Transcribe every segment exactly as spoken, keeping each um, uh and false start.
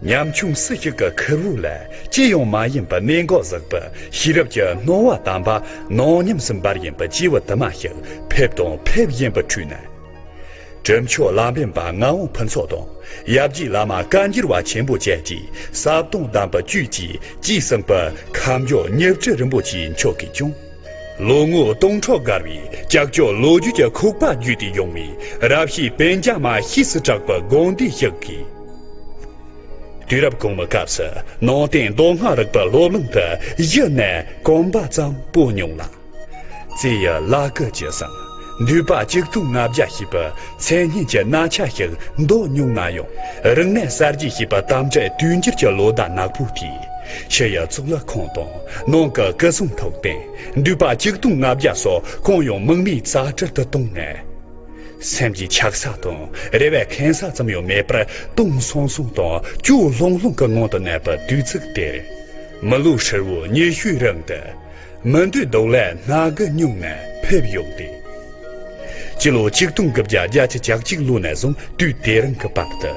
ཉམ་ཆུང་སུ་ཞིག་གི་ཁུར་བོ་ལ་ཅི་ཡང་མ་ཡིན་པའི་གནད་འགག་ཟིག་པ། ཤེས་རབ་ཀྱི་སྣང་བ་དམ་པ་ནང་ཉམས་སུ་འབར་ཡིན་པའི་སྐྱེས་བུ་དུ་མ་ཞིག་ཕེབས་དང་ཕེབས་བཞིན་པའི་ཁྲོད་ན། གྲུབ་མཆོག་ལམ་རིམ་པ་ངག་དབང་ཕུན་ཚོགས་དང་། ཡབ་རྗེ་བླ་མ་བཀའ་འགྱུར་བ་ཆེན་པོ་བཅས་ཀྱི་ཟབ་དོན་གདམས་པའི་བཅུད་ཀྱིས་རྒྱས་གསུངས་པའི་ཁ་འབྱོར་སྙིང་བྲལ་རིན་པོ་ཆེ་མཆོག་གིས་ཀྱང་། ལོ་ངོ་སྟོང་ཕྲག་བརྒལ་བའི་ཀྱག་ཀྱོག་ལོ་རྒྱུས་ཀྱི་ཁོག་པ་བརྒྱུད་དེ་ཡོང་བའི་རབ་བྱེད་པཎ་ཆེན་མ་ཞེས་སུ་གྲགས་པའི་དགོངས་འདུས་ཤིག་གིས། དུས་རབས་གོང་མའི་སྐབས་སུ་ནང་བསྟན་མདོ་སྔགས་རིག་པའི་སློབ་གླིང་དུ་གཞི་ནས་གོམ་པ་ཙམ་སྤོས་མྱོང་ལ། རྩེ་ཡི་ལ་ཀུ་ཅི་སང་འདུས་པ་ཆིག་སྟོང་ལྔ་བརྒྱ་ཞེས་པའི་མཚན་སྙན་གྱི་རྣ་ཆ་ཞིག་འདོན་མྱོང་ན་ཡང་། རིག་གནས་གསར་བརྗེ་ཞེས་པའི་དམ་བཅའ་དུས་འགྱུར་གྱི་ལོ་ཟླ་ནག་པོ་དེའི་ཕྱི་ཡི་གཙུག་ལག་ཁང་དང་ནང་གི་སྐུ་གསུང་ཐུགས་རྟེན་འདུས་པ་ཆིག་སྟོང་ལྔ་བརྒྱ་སོགས་གང་ཡང་མིག་མིག་རྩ་བྲལ་དུ་བཏང་ནས། སེམས་ཀྱི་ཆགས་ས་དང་རེ་བའི་ཁེངས་ས་ཙམ་ཡང་མེད་པར་སྟོང་སང་སང་དང་སྐྱོ་ལྷུང་ལྷུང་གི་ངང་དུ་གནས་པའི་དུས་ཚིགས་དེར། མི་ལོ་ཧྲིལ་བོ་ཉི་ཤུའི་རིང་དུ་མི་འདོད་སྡུག་ལས་སྣ་དགུ་མྱོང་ནས་ཕེབས་ཡོང་སྟེ། སྤྱི་ལོ་ཆིག་སྟོང་དགུ་བརྒྱ་བརྒྱད་ཅུ་གྱ་གཅིག་ལོ་ནས་བཟུང་དུས་དེ་རིང་གི་བར་དུ།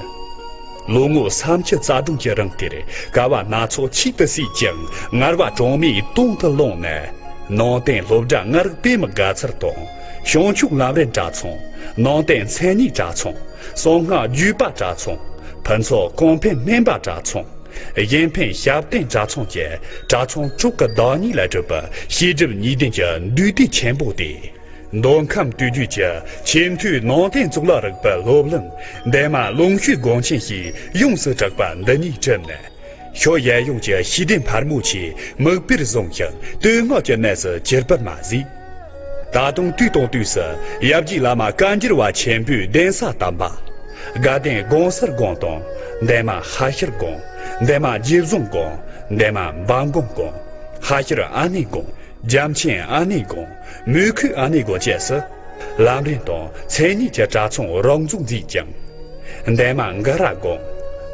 ལོ་ངོ་སུམ་ཅུ་རྩ་གྲངས་ཀྱི་རིང་དེར་དཀའ་བ་སྣ་ཚོགས་ཆེད་དུ་བསྲེས་ཀྱང་ངལ་བ་གྲངས་མེད་དོང་དུ་བརླངས་ནས། ནང་བསྟན་སློབ་གྲྭ་ལྔ་རིག་པད་མའི་དགའ་ཚལ་དང་། བྱང་ཆུབ་ལམ་རིམ་གྲྭ་ཚང་། ནང་བསྟན་མཚན་ཉིད་གྲྭ་ཚང་། གསང་སྔགས་བརྒྱུད་པ་གྲྭ་ཚང་། ཕུན་ཚོགས་གོང་འཕེལ་སྨན་པ་གྲྭ་ཚང་། གཞན་ཕན་ཞབས་བརྟན་གྲྭ་ཚང་བཅས་གྲྭ་ཚང་དྲུག་གི་བདག་ཉིད་ལས་གྲུབ་པའི་བྱེད་སྒྲུབ་གཉིས་ལྡན་གྱི་འདུས་སྡེ་ཆེན་པོ་སྟེ། མདོ་ཁམས་སྟོད་རྒྱུད་ཀྱི་ཆེས་མཐོའི་ནང་བསྟན་གཙུག་ལག་རིག་པའི་སློབ་གླིང་འདན་མ་ཀློང་ཆོས་དགོན་ཆེན་ཞེས་ཡོངས་སུ་གྲགས་པ་འདི་ཉིད་གྲུབ་ནས། ཕྱོགས་གཞན་ཡོངས་ཀྱི་ཤེས་ལྡན་ཕལ་མོ་ཆེས་མིག་དཔེར་བཟུང་ཞིང་བསྟོད་བསྔགས་ཀྱི་གནས་སུ་གྱུར་པར་མ་ཟད། ད་དུང་དུས་དང་དུས་སུ་ཡབ་རྗེ་བླ་མ་བཀའ་འགྱུར་བ་ཆེན་པོའི་གདན་ས་དམ་པ། དགའ་ལྡན་དགོན་གསར་དགོན་དང་། འདན་མ་ཧ་ཤར་དགོན། འདན་མ་རྗེ་བཟང་དགོན། འདན་མ་འབའ་དགོན་དགོན། ཧ་ཤར་ཨ་ནེ་དགོན། རྒྱ་མཆན་ཨ་ནེ་དགོན། མོས་གུས་ཨ་ནེ་དགོན་བཅས་སུ། ལམ་རིམ་དང་མཚན་ཉིད་ཀྱི་གྲྭ་ཚང་རོགས་འཛུགས་མཛད་ཅིང་། འདན་མ་འགའ་ར་དགོན།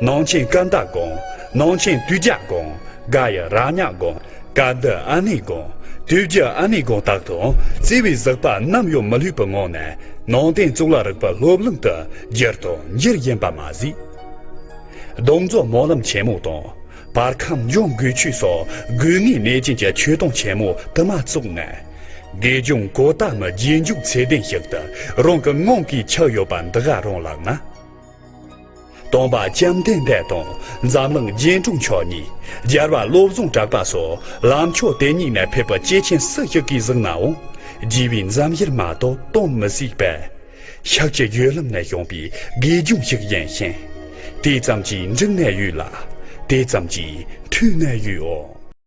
ནང་ཆེན་ཀུན་ད་དགོན། ནང་ཆེན་དུས་རྒྱ་དགོན། དགའ་ཡི་ར་ཉག་དགོན། ཀ་འདི་ཨ་ནེ་དགོན། དུས་རྒྱ་ཨ་ནེ་དགོན་དག་དང་བརྩེ་བའི་གཟིགས་པ་ནམ་ཡང་མི་ལྷོད་པའི་ངང་ནས་ནང་བསྟན་གཙུག་ལག་རིག་པའི་སློབ་གླིང་དུ་བསྒྱུར་དང་འགྱུར་བཞིན་པ་མ་ཟད། གདུང་རྫོང་སྨོན་ལམ་ཆེན་མོ་དང་། བར་ཁམས་འཇང་དགོས་ཆོས་སོགས་དགོས་ངེས་གནས་ཅན་གྱི་ཆོས་དུང་ཆེན་མོ་དུ་མ་བཙུགས་ནས། དགེ་སྦྱོང་གོ་ཏ་མའི་རྗེས་འཇུག་ཚད་ལྡན་ཞིག་ཏུ་རང་གི་ངང་གིས་ཆགས་ཡོད་པ་འདི་ག་རང་ལགས་ན། སྟོན་པ་བཅོམ་ལྡན་འདས་དང་འཛམ་གླིང་རྗེས་འབྲང་མཆོག་གཉིས། རྒྱལ་བ་བློ་བཟང་གྲགས་པ་སོགས་ལམ་མཆོག་དེ་ཉིད་ནས་ཕེབས་པའི་སྐྱེས་ཆེན་སུ་ཞིག་གིས་གཟིགས་ནའང་། རྒྱས་པའི་འཛམ་བཞིན་མ་གཏོགས་སྟོན་མི་སྲིད་པས། ཤཱཀྱའི་བརྒྱུད་ལམ་ནས་བྱུང་བའི་དགེ་སྦྱོང་ཞིག་ཡིན་ཞིང་། དེ་ཙམ་གྱིས་འགྲིག་ནས་ཡོད་ལ། དེ་ཙམ་གྱིས་འཐུས་ནས་ཡོད་འོང་།